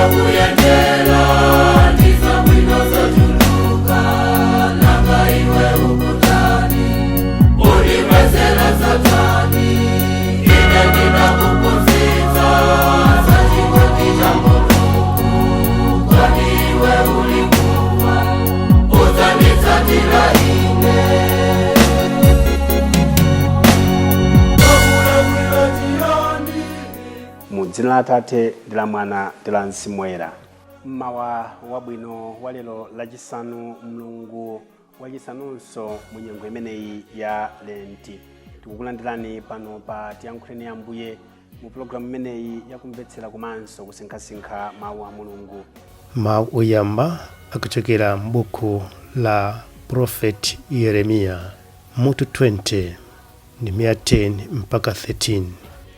Zidakuyendera ndizabwino zochuluka, nanga iwe ukutani? Unibwezera zotani? Ine ndinakuphunzitsa za chikondi cha Mulungu, kodi iwe ulikuwa udzanditsatira ine? Ndakulakwira chiyani? Mu dzina la Atate ndi la Mwana ndi la Mzimu Woyera. Mmawa wabwino wa lero Lachisanu, mlungu wachisanunso mu nyengo imeneyi ya Lenti. Tikukulandirani pano pa Tiyankhuleni Ambuye mu pulogalamu imeneyi yakumvetsera komanso kusinkhasinkha mawu a Mulungu. Mawu oyamba akuchokera m'buku la Prophet Yeremiya, mutu 20 ndi 10 mpaka 13.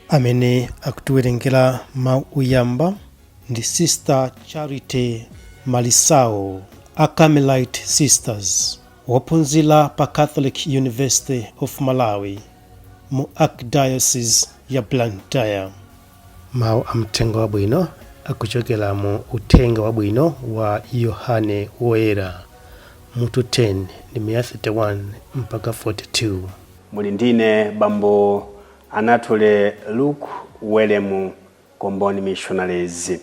Amene akutiwerengera mawu oyamba ndi Sister Charity Malisao a Carmelite Sisters, wophunzira pa Catholic University of Malawi mu Archdiocese ya Blantyre. Mawu a mthenga wabwino akuchokera mu Uthenga Wabwino wa Yohane Woyera, mutu 10 ndi 31 mpaka 42. Muli ndine Bambo Anatole Luke Welemu, Comboni Missionaries.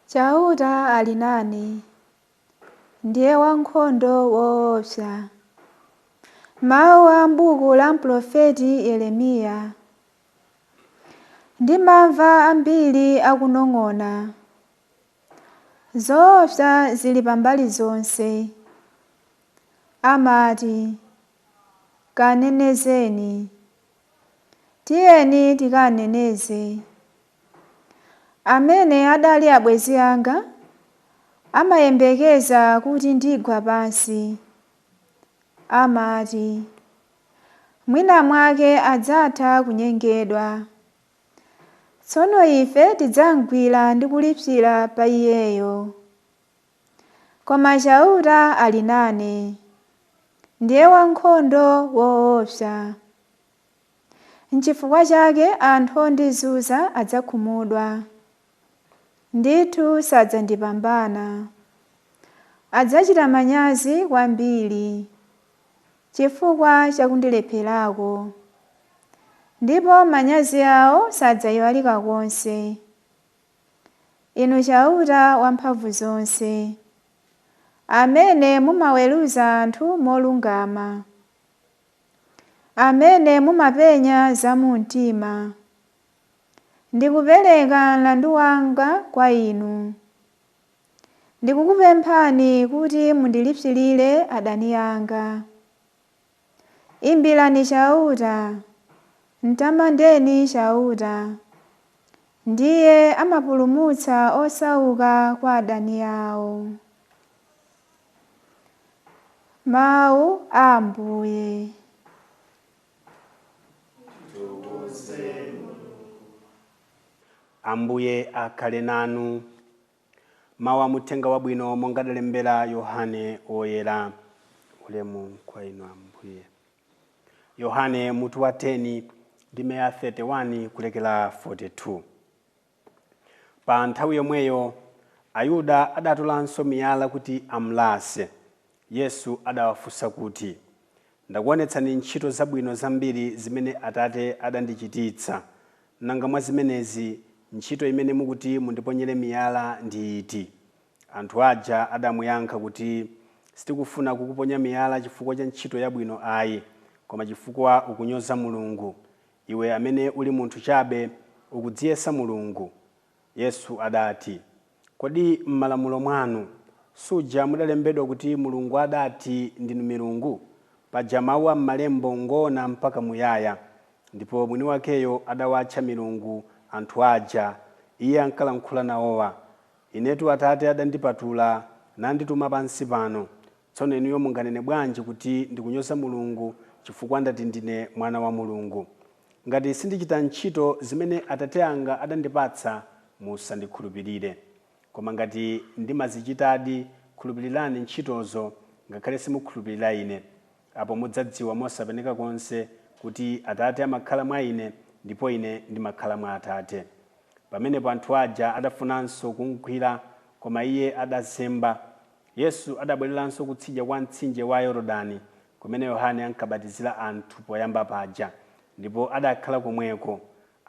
Chauta ali nane, ndiye wankhondo woopsa. Mawu a m'buku la mprofeti Yeremiya. Ndimamva ambiri akunong'ona, "Zoopsa zili pambali zonse!" Amati, "Kanenezeni, tiyeni tikaneneze." Amene adali abwenzi anga amayembekeza kuti ndigwa pansi. Amati, "Mwina mwake adzatha kunyengedwa. Tsono ife tidzamugwira ndi kulipsira pa iyeyo." Koma Chauta ali nane, ndiye wankhondo woopsa. N'chifukwa chake anthu ondizunza adzakhumudwa. Ndithu sadzandipambana. Adzachita manyazi kwambiri chifukwa chakundilepherako, ndipo manyazi awo sadzayiwalika konse. Inu Chauta wamphamvu zonse, amene mumaweruza anthu molungama, amene mumapenya zamumtima, ndikupereka mlandu wanga kwa inu. Ndikukupemphani kuti mundilipsirire adani anga. Imbirani Chauta, mtamandeni Chauta. Ndiye amapulumutsa osauka kwa adani awo. Mawu a Ambuye. Ambuye akhale nanu. Mawu a muthenga wabwino monga adalembera Yohane Woyera. Ulemu kwa inu, Ambuye. Yohane mutu wa 10 ndime ya 31 kulekera 42. Pa nthawi yomweyo Ayuda adatolanso miyala kuti amulase. Yesu adawafunsa kuti, "Ndakuonetsani ntchito zabwino zambiri zimene Atate adandichititsa. Nanga mwa zimenezi ntchito imene mukuti mundiponyere miyala ndi iti?" Anthu aja adamuyankha kuti, "Sitikufuna kukuponya miyala chifukwa cha ntchito yabwino ayi, koma chifukwa ukunyoza Mulungu. Iwe amene uli munthu chabe, ukudziyesa Mulungu." Yesu adati, "Kodi m'malamulo mwanu suja mudalembedwa kuti Mulungu adati, 'Ndinu milungu'? Paja mawu a m'malembo ngona mpaka muyaya, ndipo mwini wakeyo adawatcha milungu anthu aja iye ankalankhula nawowa. Inetu Atate adandipatula nandituma pansi pano. Tsono inuyo munganene bwanji kuti ndikunyoza Mulungu chifukwa ndati ndine Mwana wa Mulungu? Ngati sindichita ntchito zimene Atate anga adandipatsa, musandikhulupirire. Koma ngati ndimazichitadi, khulupirirani ntchitozo, ngakhale simukhulupirira ine. Apo mudzadziwa mosapeneka konse kuti Atate amakhala mwa ine, ndipo ine ndimakhala mwa Atate." Pamenepo anthu aja adafunanso kumugwira, koma iye adazemba. Yesu adabwereranso kutsidya kwa mtsinje wa Yorodani, kumene Yohane ankabatizira anthu poyamba paja, ndipo adakhala komweko.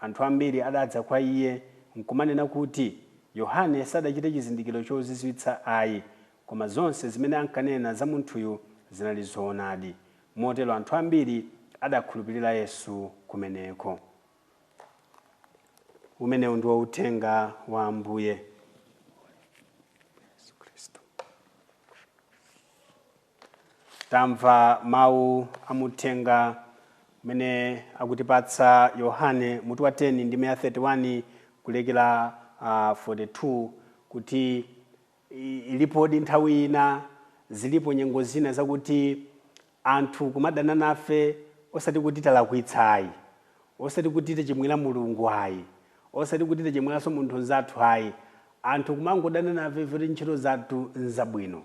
Anthu ambiri adadza kwa iye nkumanena kuti, Yohane sadachite chizindikiro chozizwitsa ayi, koma zonse zimene ankanena za munthuyu zinali zoonadi. Motero anthu ambiri adakhulupirira Yesu kumeneko. Umenewu ndiwo uthenga wa Ambuye. Yesu Khristu. Tamva mawu amuthenga umene akutipatsa Yohane mutu wa 10 ndime ya 31 kulekera 42, kuti ilipodi nthawi ina, zilipo nyengo zina zakuti anthu kumadana nafe osati kuti talakwitsa ayi, osati kuti tichimwira Mulungu ayi, osati kuti tichimwiranso munthu nzathu ayi. Anthu kumangodana nafe ife kuti ntchito zathu nzabwino,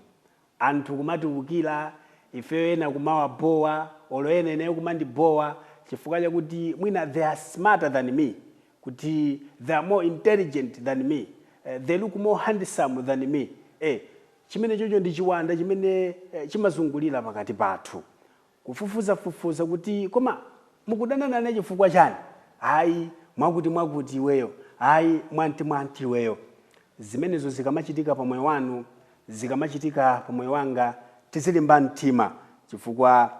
anthu kumatiwukira ifeyo, ena kumawabowa, olo ena ineyo kumandibowa chifukwa chakuti mwina they are smarter than me, kuti they are more intelligent than me, they look more handsome than me. Chimene chocho ndi chiwanda chimene chimazungulira pakati pathu, kufufuzafufuza kuti koma mukudana nane chifukwa chani? Ayi, mwakuti mwakuti iweyo, ayi, mwanti mwanti iweyo. Zimenezo zikamachitika pa moyo wanu, zikamachitika pa moyo wanga, tizilimba mtima, chifukwa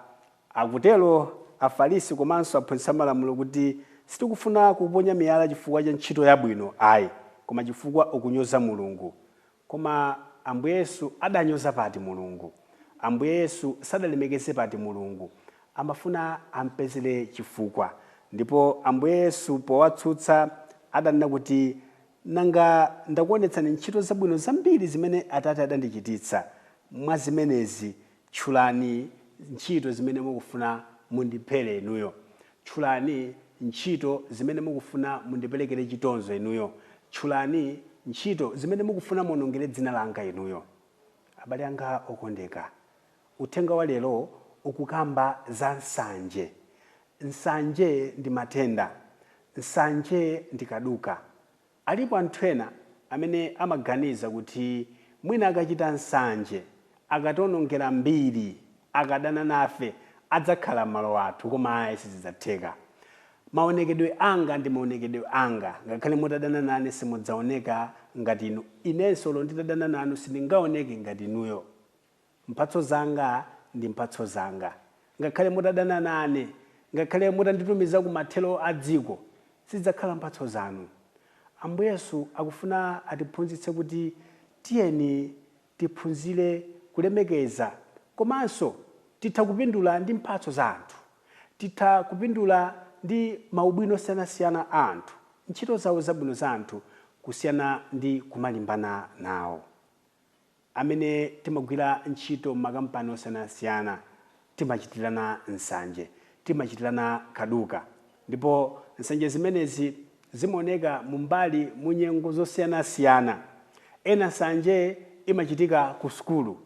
akutero Afarisi komanso aphunzitsa malamulo kuti sitikufuna kuponya miyala chifukwa cha ntchito yabwino ayi, koma chifukwa ukunyoza Mulungu. Koma Ambuye Yesu adanyoza pati Mulungu? Ambuye Yesu sadalemekeze pati Mulungu? Amafuna ampezere chifukwa. Ndipo Ambuye Yesu powatsutsa adanena kuti, nanga ndakuonetsani ntchito zabwino zambiri zimene Atate adandichititsa, mwa zimenezi tchulani ntchito zimene mukufuna mundiphere inuyo, tchulani ntchito zimene mukufuna mundiperekere chitonzo inuyo, tchulani ntchito zimene mukufuna muonongere dzina langa inuyo. Abale anga okondeka, uthenga wa lero ukukamba za nsanje. Nsanje ndi matenda, nsanje ndi kaduka. Alipo anthu ena amene amaganiza kuti mwina akachita nsanje, akationongera mbiri, akadana nafe, adzakhala m'malo athu, koma ayi, sizidzatheka. Maonekedwe anga ndi maonekedwe anga, ngakhale mutadana nane simudzaoneka ngati inu, inenso olo nditadana nanu sindingaoneke ngati inuyo. Mphatso zanga ndi mphatso zanga, ngakhale mutadana nane, ngakhale mutanditumiza ku mathero a dziko, sizidzakhala mphatso zanu. Ambuye Yesu akufuna atiphunzitse kuti tiyeni tiphunzire kulemekeza, komanso titha kupindula ndi mphatso za anthu, titha kupindula ndi maubwino osiyanasiyana a anthu, ntchito zawo zabwino za anthu, kusiyana ndi kumalimbana nawo. Amene timagwira ntchito m'makampani osiyanasiyana timachitirana nsanje, timachitirana kaduka, ndipo nsanje zimenezi zimaoneka mumbali mu nyengo zosiyanasiyana. Ena nsanje imachitika ku sukulu,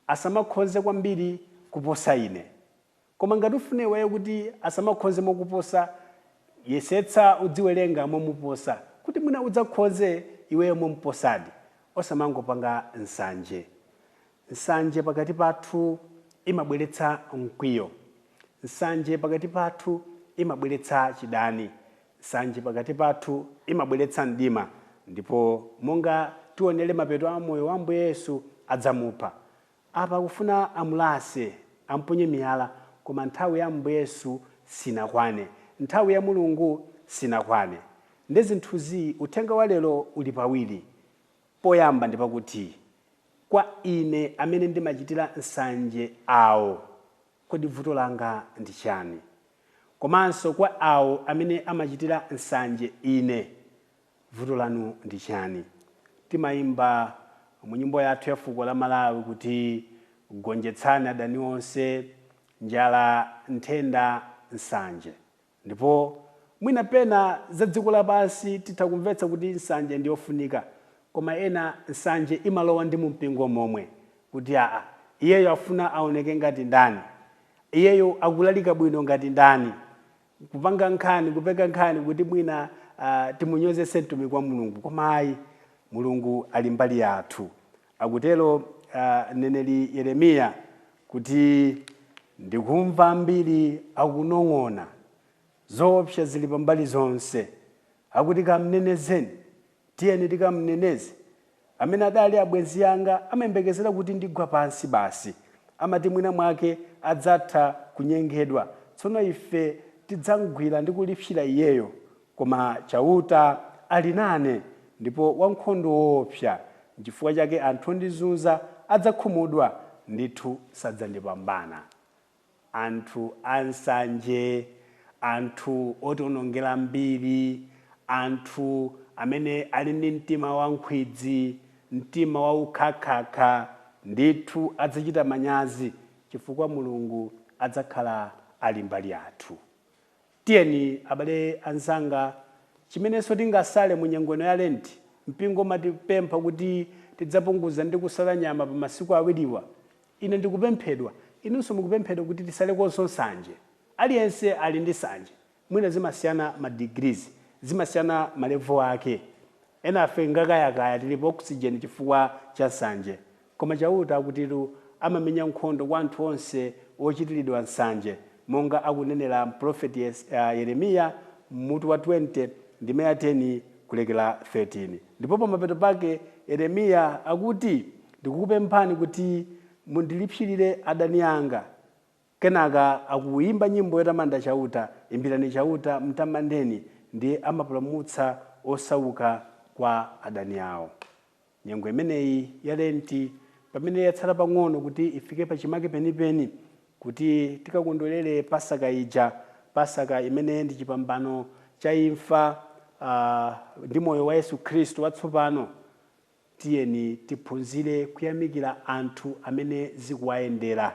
asamakhonze kwambiri kuposa ine. Koma ngati ufune iweyo kuti asamakhonze mokuposa, yesetsa udziwerenga momuposa, kuti mwina udzakhonze iweyo momuposadi. Osamangopanga nsanje. Nsanje pakati pathu imabweretsa mkwiyo, nsanje pakati pathu imabweretsa chidani, nsanje pakati pathu imabweretsa mdima, ndipo monga tionere mapeto a moyo wa Ambuye Yesu, adzamupha. Apa akufuna amulase, amponye miyala, koma nthawi ya Ambuye Yesu sinakwane, nthawi ya Mulungu sinakwane. Ndi zinthuzi uthenga wa lero uli pawiri. Poyamba ndi pakuti kwa ine amene ndimachitira nsanje awo, kodi vuto langa ndi chani? Komanso kwa awo amene amachitira nsanje ine, vuto lanu ndi chani? Timayimba mu nyimbo yathu ya fuko la Malawi kuti gonjetsani adani onse, njala, nthenda, nsanje. Ndipo mwina pena za dziko lapansi titha kumvetsa kuti nsanje ndi yofunika, koma ena nsanje imalowa ndi mu mpingo momwe, kuti aa, iyeyo afuna aoneke ngati ndani, iyeyo akulalika bwino ngati ndani, kupanga nkhani, kupeka nkhani kuti mwina Timunyozese mtumiki wa Mulungu, koma ayi, Mulungu ali mbali yathu. Akutero mneneri Yeremiya kuti ndikumva ambiri akunong'ona, zoopsa zili pambali zonse, akuti kamnenezeni, tiyeni tikamneneze. Amene adali abwenzi anga amayembekezera kuti ndigwa pansi basi, amati mwina mwake adzatha kunyengedwa, tsono ife tidzamgwira ndi kulipsira iyeyo. Koma Chauta ali nane, ndipo wankhondo woopsa. Nchifukwa chake anthu ondizunza adzakhumudwa, ndithu sadzandipambana. Anthu ansanje, anthu otionongera mbiri, anthu amene ali ndi mtima wankhwidzi, mtima waukhakhakha, ndithu adzachita manyazi, chifukwa Mulungu adzakhala ali mbali yathu. Tiyeni abale anzanga, chimenenso tingasale mu nyengo ino ya Lenti, mpingo umatipempha kuti tidzapunguza ndi kusala nyama pa masiku awiriwa. Ine ndikupemphedwa, inunso mukupemphedwa kuti tisalekonso nsanje. Aliyense ali ndi sanje, mwina zimasiyana ma degrees, zimasiyana ma level ake. Ena afe ngakayakaya, tili pa oxygen chifukwa cha nsanje. Koma Chauta akutitu amamenya nkhondo kwa anthu onse ochitiridwa nsanje, monga akunenera mprofeti Yeremiya mutu wa 20 ndime ya 10 kulekera 13. Ndipo pamapeto pake Yeremiya akuti, ndikukupemphani kuti mundilipsirire adani anga. Kenaka akuyimba nyimbo yotamanda Chauta: imbirani Chauta, mtamandeni, ndiye amapulumutsa osauka kwa adani awo. Nyengo imeneyi ya Lenti, pamene yatsala pang'ono kuti ifike pachimake penipeni, kuti tikakondwerere Pasaka ija, Pasaka imene ndi chipambano cha imfa ndi moyo wa Yesu Khristu watsopano, tiyeni tiphunzire kuyamikira anthu amene zikuwayendera.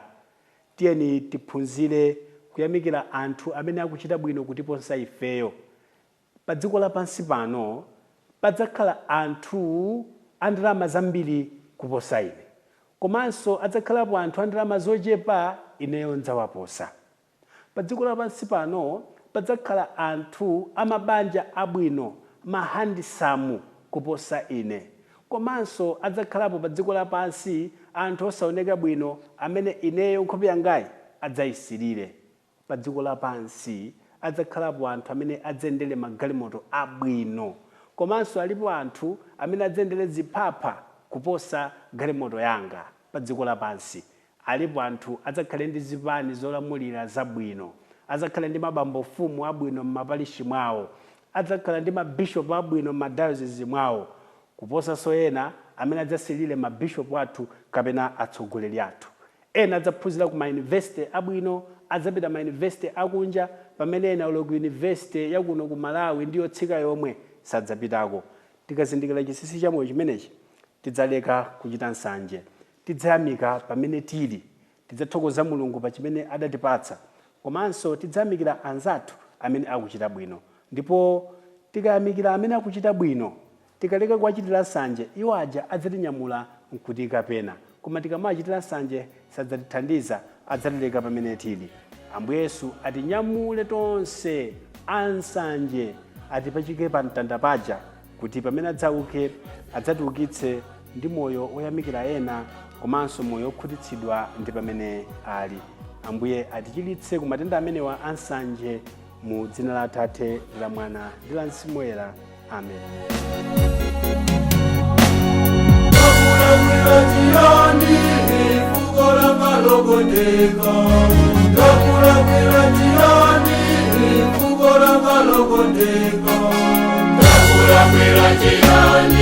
Tiyeni tiphunzire kuyamikira anthu amene akuchita bwino kutiposa ifeyo. Pa dziko lapansi pano padzakhala anthu a ndalama zambiri kuposa ine, komanso adzakhalapo anthu a ndalama zochepa, ineyo ndidzawaposa. Pa dziko lapansi pano padzakhala anthu a mabanja abwino, mahandisamu kuposa ine, komanso adzakhalapo pa dziko lapansi anthu osaoneka bwino amene ineyo nkhope yangayi adzayisirire. Pa dziko lapansi adzakhalapo anthu amene adzayendere magalimoto abwino, komanso alipo anthu amene adzayendere ziphapha kuposa galimoto yanga. Pa dziko lapansi alipo anthu adzakhale ndi zipani zolamulira zabwino, adzakhale ndi mabambofumu abwino m'mapalishi mwawo, adzakhala ndi mabishopu abwino m'madayosisi mwawo, kuposanso ena amene adzasilire mabishopu athu kapena atsogoleri athu. Ena adzaphunzira ku mayunivesite abwino, adzapita mayunivesite akunja, pamene ena olo ku yunivesite yakuno ku Malawi ndi yotsika yomwe sadzapitako. Tikazindikira chinsinsi cha moyo chimenechi, tidzaleka kuchita nsanje, tidzayamika pamene tili, tidzathokoza Mulungu pa chimene adatipatsa, komanso tidzayamikira anzathu amene akuchita bwino. Ndipo tikayamikira amene akuchita bwino, tikaleka kuwachitira nsanje, iwo aja adzatinyamula nkutiika pena. Koma tikamawachitira nsanje sadzatithandiza, adzatileka pamene tili. Ambuye Yesu atinyamule tonse ansanje, atipachike pa mtanda paja, kuti pamene adzauke adzatiukitse ndi moyo woyamikira ena komanso moyo wokhutitsidwa ndi pamene ali. Ambuye atichiritse ku matenda amenewa ansanje, mu dzina la Atate ndi la Mwana ndi la Mzimu Woyera. Amen. Ndakulakwira chiyani, fuko langa lokondeka? Ndakulakwira chiyani, fuko langa lokondeka? Ndakulakwira chiyani?